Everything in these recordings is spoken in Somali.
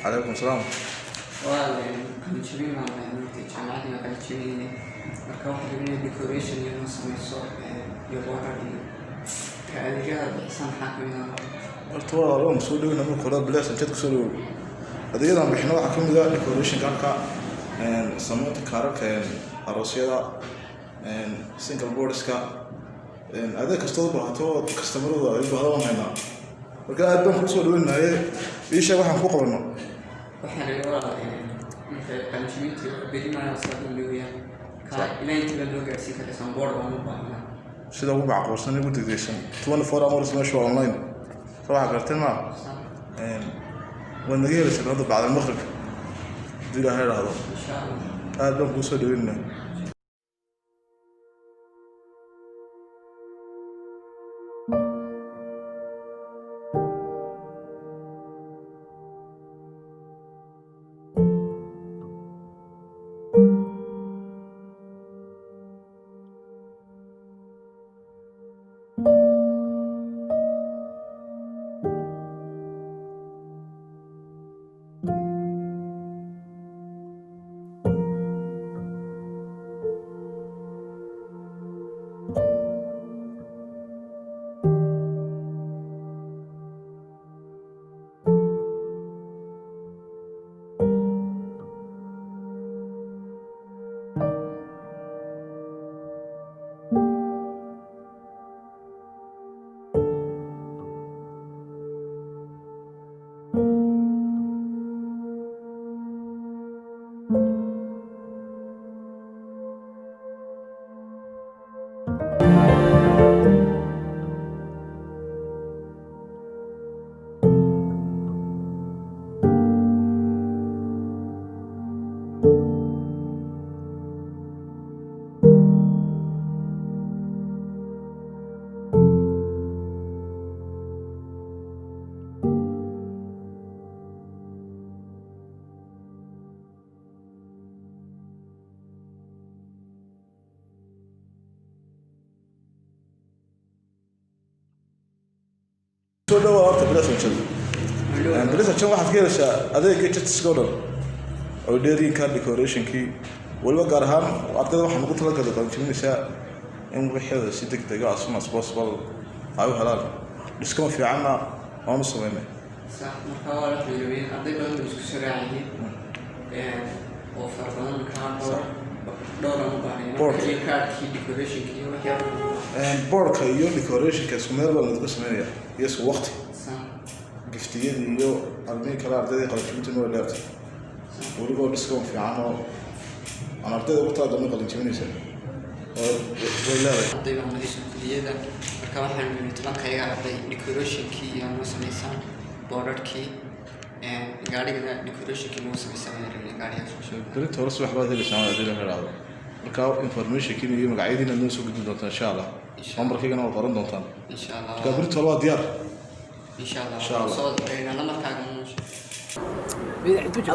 Calaykum salaam. Waa qalinjabin baan maaragtay, jaamacadii baan qalinjabinayna. Marka waxaan rabnay decoration iyo noo sameyso iyo boorar iyo marka adeegyada bixisaan maxaa ka mid ah? Horta walaal, waan soo dhaweyna marka hore. Bilaas inteed kusoo dhawow. Adeegyadan bixino waxaa ka mid ah decorationka halka, samaynta kaararka aroosyada, single boardska, adeeg kastoo baahato customeradu ay u baahdo waan haynaa. Marka aad baan kuu soo dhaweynaye, ii sheeg waxaan ku qabano. Waxaan rabay walaal, marka qalinjabintii beri maayo saa weeyaan, ka ilaa intii baa loo gaarsiin karaysaan? Board baan u baahnaa. Sida ugu macquulsan, ugu degdegsan, 24 hours. Meesha waa online, soo waxaa garteen maa waad naga helaysaa hadda bacda maqrib, haddii Ilaahay idhaahdo. Insha Allah. Aad baan kuu soo dhaweynaa. Soo dhawaa horta Bilaas Wanjad. Bilaas Wanjad waxaad ka helaysaa adeegga jadsiska oo dhan oo dheeriinka decorationkii, weliba gaar ahaan ardayda waxaan ugu talagalay qalinjabinaysaa in wixooda si deg dega, as soon as possible, ay u helaan. Discount fiicanna waan u sameynay. Sax. Marka waa la xiriiriyeen, arday badan bay isku soo raacayeen oo fara badan. Markaa dhowr dhowr aan u baahnay Board. marka iyo kaarkii decorationkii iyo waxyaaba. Boardka iyo decorationka isku meel baa laidinku sameynaya iyo isku waqti. Sax. Giftiyadii iyo armihii kale ardaydii qalinjabinta way dheertay, weliba discount fiican oo aan ardayda ugu talagalnay qalinjabinaysa oo way leedahay. Arday baan nahayso kuliyada. Marka waxaan niri 10-kayaga arday decorationkii iyo noo samaysaan boorarkii, gaarigana decorationkii noo samaysaan ayaan rabnay, gaarigaas kusoo. Berita hore subax baad helaysaan haddii la idhaahdo. Marka informationkiina iyo magacyadiina noo soo gudbin doontaan, insha Allah. Insha Allah. Nambarkaygana waad qoran doontaan. Insha Allah. Marka berita hore waa diyaar. Insha Allah. Insha Allah. Soo lambarkaaga noo sheeg.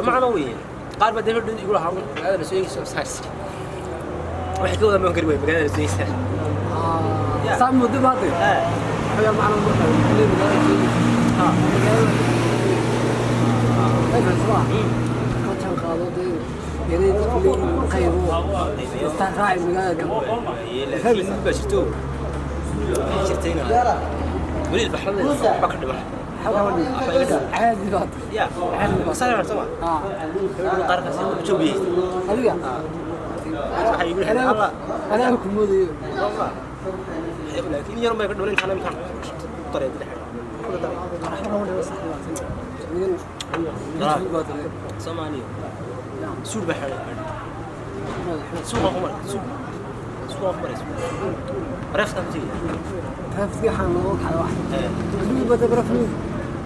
Macna weyn qaar baa dee igu lahaa magaalada la soo eegayso saas waxay ka wadaan baan gari way magaalada la soo eegaysaa. Saa muddo baad xogaa macna marka kuley magaalada soo eegaysa. Magaalada ka jaan qaado dee inay dadku leeyihiin qaybo istaan raaci magaalada. Laakiin mid baa jirto, waxay jirtayna weli ilbaxnada waxba ka dhiman. Caadi baad. Ya saa rabta ma qaarkaas joogiyey. Adiga waxay igu lahayd alla anaa ku moodayo. Laakiin yar bay ka dhiman intaan imkaan ku daray dhexe ku daray. Soomaaliya suud baa xidhay, suuqa ku maray, suuqa ku maray, bareefta ku tegay. Traffic waxaan looga kacay wax. Adigu bada barafni.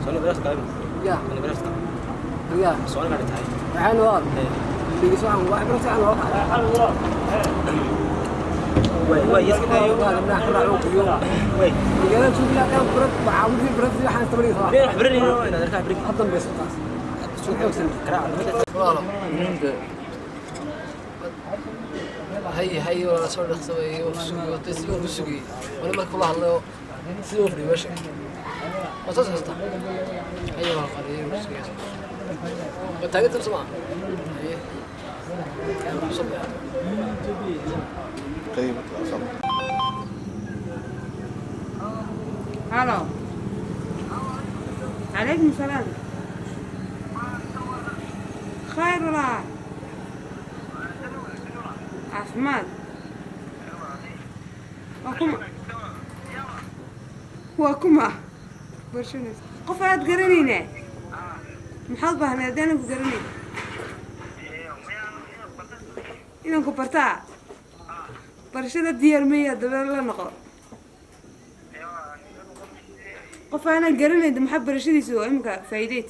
Soo bareefta qaybin. Ya. Ana bareefta. Ya. Soo aniga tahay. Waxaan waa dhigis, waxaan wax barafti aan looga kacay. Way way iska dayo. Way. Magaalada joogi kan baraf macaamilkii barafti waxaan istabariga. Been wax baranayno inaad arkaa bari. Haddan bay taas soo xoogsan. Garaac. Hay hay, wala soo dhaqsamay oo sugay, sidoo ku sugay wala marka kula hadlayo sidoo fadhiyo meesha ma soo socota. Hay, wala qadiyo sugay. Waa taagan soo maa? Haye. Soo baxay. Qayb. Halo. عليكم السلام. خير ولا عثمان؟ وكما وكما برشونس qof aad garanayne, maxaad baahneed haddaanan ku garanayn inaan ku bartaa? Barashada diyaar maya, daba la noqo. Qof aanan garanayn maxaa barashadiisu imika faa'iideyd?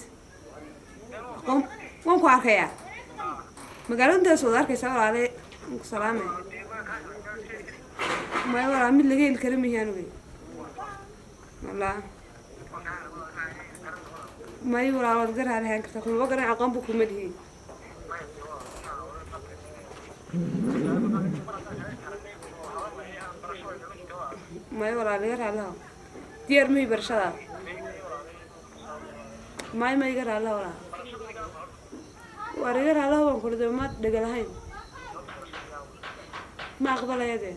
Aqoon waan ku arkayaa magaalada intaas wada arkaysaa. Walaale, waan ku salaamay. Maya walaa, mid laga heli kara mihi anugi walaa. May walaa, waad garaa lahaan kartaa, kuma garan, aqoon bu kuma lihi. May walaa, laga raalaho, diyaar mihi barashadaada. May, ma iga raalaho walaa, waar iga raalaho baan kuri. Ma dhega lahayn, ma aqbalaya dee.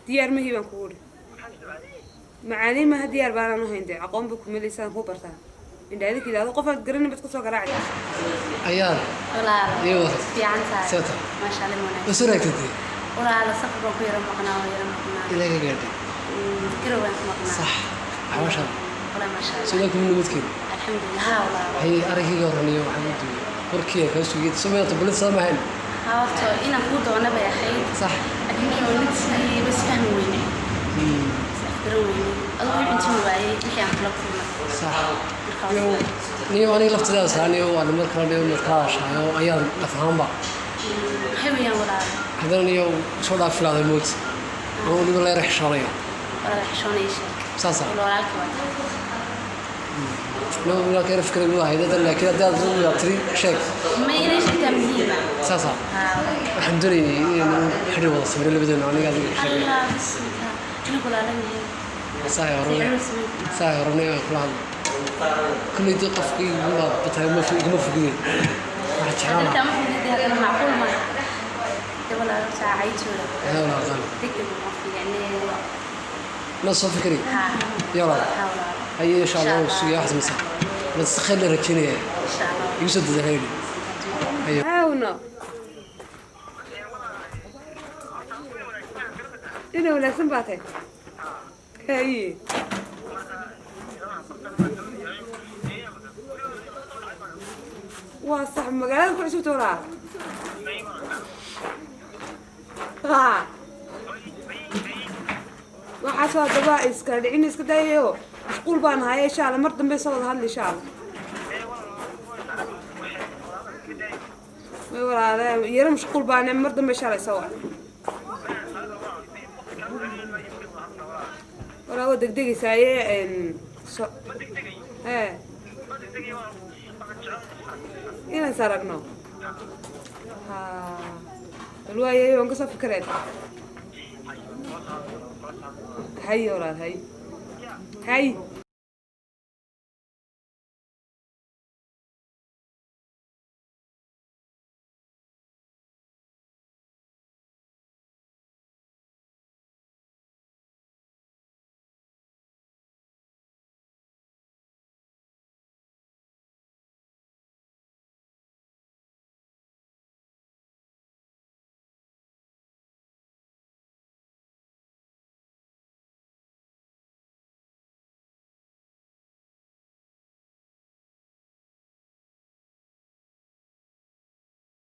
Diyaar mihi baan kugu uri macaani maha, diyaar baanaan uhayn dee. Aqoon ba kuma liisaan ku bartaa indhaadinka idhaahdo qofaad garanin baad kasoo garaacay. Ayaan. Walaal. Iyo war. Fiican tahay. See tahay? Maasha Allah, wanaagsan. Ma soo raagtay? Walaal, safar baan ku yara maqnaa, waa yara maqnaa. Ilaahay ka gaadhay. Garow baan ku maqnaa. Sax. Xawasha. Walaal, maasha Allah. Soo kuma nabadkeed. Alxamdulillah, haa walaal. Hay, arrinkayga horaniyo waxaan u duway. Warkii ay kaa sugayay. Soo meelta balad saamahayn. Haa, horta inaan kuu doono bay ahayd. Sax. Laakiin waa mid si bas fahmi weyne. Is afgaran weyne. Adigu wixii intii waayay wixii aan kula kulmay. Sax. Marka Niyo niyo aniga laftidaas niyo waa mar kale niyo markaa ayaan dhaf ahaanba. Maxay weeyaan walaal? Haddana niyo soo dhaafilaaday mood. Oo weliba la yara xishoonaya. Walaal, xishoonaya sheeg. Saasa. Walaalkii waa tahay. No walaalka yara fikray buu ahayd haddana, laakiin haddii aad u tiri sheeg. Ma inay sheegtaa muhiima. Saasa. Haa walaal. Waxaan doonayay inaynu xidhi wada sameeyo labadeena, aniga adiga sheegay. Allah, bisinka. Inagu walaalanahay. Saay horane. Ficil. Saay horane aan kula hadlo. Kulley dee qofka iguma batay, ma iguma fogideen. Waxaan jeclaan Hadda lahaa. ma fogidii, haddana macquul ma de walaal, saacaytooda. Yaa walaal qaali. Degdeg uma fiicne. Ma soo fikri. Haa. Yaa walaal. Haa walaal. Haye, insha Allah waan sugayaa wax sameysaa. Bas khayr la rajaynaya. Insha Allah. Igu soo dadaalay. Haye. Haawno ina wanaagsan baa tahay. Haye, waa sax, magaalada ku cusubta walaa. Haa, waxaasoo haddaba iskala dhicin, iska daayayo, mashquul baan ahaye. Insha Allah mar dambe soo wada hadli insha Allah. May walaale, yaro mashquul baan, mar dambe insha Allah soo wac. Walaa, waa degdegaysaaye so ee inaan is aragno. Ha, bal waayahay, waan kasoo fikireed. Hay walaal, hay hay.